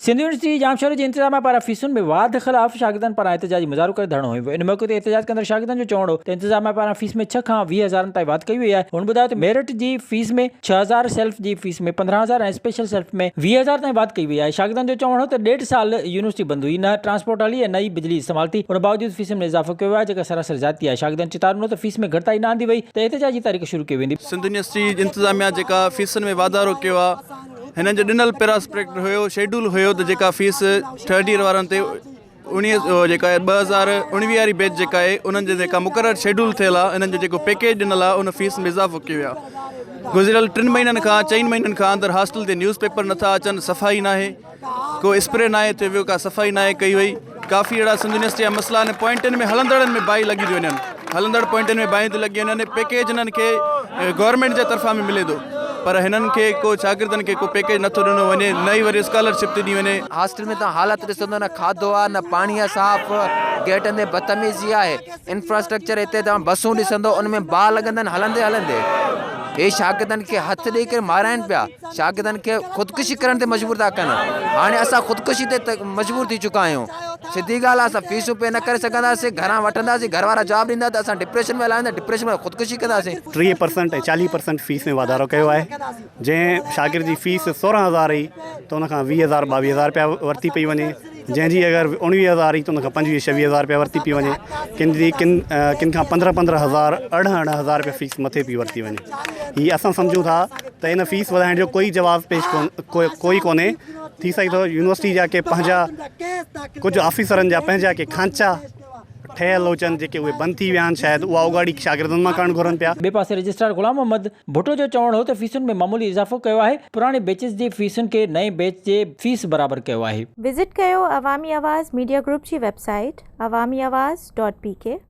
Sindh university ڄامشوري جي انتظاميا پاران فيسن ۾ واڌ خلاف شاگردن پاران احتجاجي مظاهرو ڪري ڌرڻو هنيو ويو. ان موقعي تي احتجاج ڪندڙ شاگردن جو چوڻ هو ته انتظاميا پاران فيس ۾ ڇهه کان 20 هزارن تائين واڌ ڪئي وئي آهي. هن ٻڌايو ته ميرٽ جي فيس ۾ 6000، سيلف جي فيس ۾ 15 هزار ۽ اسپيشل سيلف ۾ 20 هزار تائين واڌ ڪئي وئي آهي. شاگردن جو چوڻ هو ته ڏيڍ سال يونيورسٽي بند هئي، نه ٽرانسپورٽ هلي ۽ نه ئي بجلي استعمال ٿي، ان باوجود فيسن ۾ اضافو ڪيو ويو آهي جيڪا سراسر زيادتي آهي. شاگردن چتاء ڏنو ته فيس ۾ گهٽتائي نه آندي وئي ته احتجاجي تحريڪ شروع ڪئي ويندي. سنڌ يونيورسٽي انتظاميا جيڪا فيسن ۾ واڌارو ڪيو آهي هنن جو ڏنل پراسپيڪٽ هيو شيڊول هيو ته جيڪا فيس ٿرڊ ايئر وارن تي اوڻيهه جيڪا 2019 واري بيچ جيڪا آهي انهن جي جيڪا مقرر شيڊول ٿيل آهي انهن جو جيڪو پيڪيج ڏنل آهي ان فيس ۾ اضافو ڪيو ويو آهي گذريل ٽن مهينن کان چئن مهينن کان اندر هاسٽل تي نيوز پيپر نٿا اچن صفائي ناهي ڪو اسپري ناهي ٿيو ويو ڪا صفائي ناهي ڪئي وئي ڪافي اهڙا سنڌ يونيورسٽي جا مسئلا آهن پوائنٽن ۾ هلندڙن ۾ باهه لڳي ٿي وڃن هلندڙ پوائنٽن ۾ باهيون ٿي لڳي وڃن پيڪيج هنن کي گورنمينٽ جي طرفان به ملي ٿو پر هنن کي ڪو شاگردن کي ڪو پيڪيج نٿو ڏنو وڃي نه ئي وري اسڪالرشپ ٿي ڏني وڃي. هاسٽل ۾ توهان حالت ڏسندو نه کاڌو آهي نه پاڻي آهي صاف گيٽن تي بدتميزي آهي انفراسٽرڪچر هتي توهان بسون ڏسندو ان ۾ باهه لڳندن هلندي هلندي هي شاگردن کي هٿ ڏئي ڪري مارائن پيا شاگردن کي خودڪشي ڪرڻ تي مجبور ٿا ڪن هاڻي اسان خودڪشي تي مجبور ٿي چڪا آهيون سڌي ڳالهه آهي اسان فيسون پي نه ڪري سگهنداسين گهران وٺنداسين گهر وارا جواب ڏيندا ته اسان ڊپريشن ۾ هليا ويندا ڊپريشن ۾ خودڪشي ڪنداسين. 30 پرسنٽ ۽ 40 پرسنٽ فيس ۾ واڌارو ڪيو آهي جنهن شاگرد جي فيس 16 هزار هئي ته ان کان 20 هزار 22 هزار رپيا ورتي پئي وڃي جنهن جي اگر 19 هزار هئي ته ان کان 25 26 هزار رپيا ورتي پئي وڃي ڪن جي ڪن ڪن کان 15 15 هزار 18 18 هزار رپيا فيس مٿي پئي ورتي وڃي هي اسان سمجهون ٿا ته ان فيس وڌائڻ جو ڪوئي جواز پيش ڪوئي ڪونهي ٿي سگهي ٿو يونيورسٽي جا ڪي پنهنجا ڪجهه آفيسرن جا پنهنجا ڪي کانچا ٺهيل هجن جيڪي اهي بند ٿي ويا آهن شايد اها اوڳاڙي شاگردن مان ڪرڻ گهرن پيا. ٻئي پاسي رجسٽرار غلام محمد ڀٽو جو چوڻ هو ته فيسن ۾ معمولي اضافو ڪيو آهي، پراڻي بيچز جي فيسن کي نئين بيچ جي فيس برابر ڪيو آهي. وزٽ ڪيو عوامي آواز ميڊيا گروپ جي website Awami Awaz dot P K.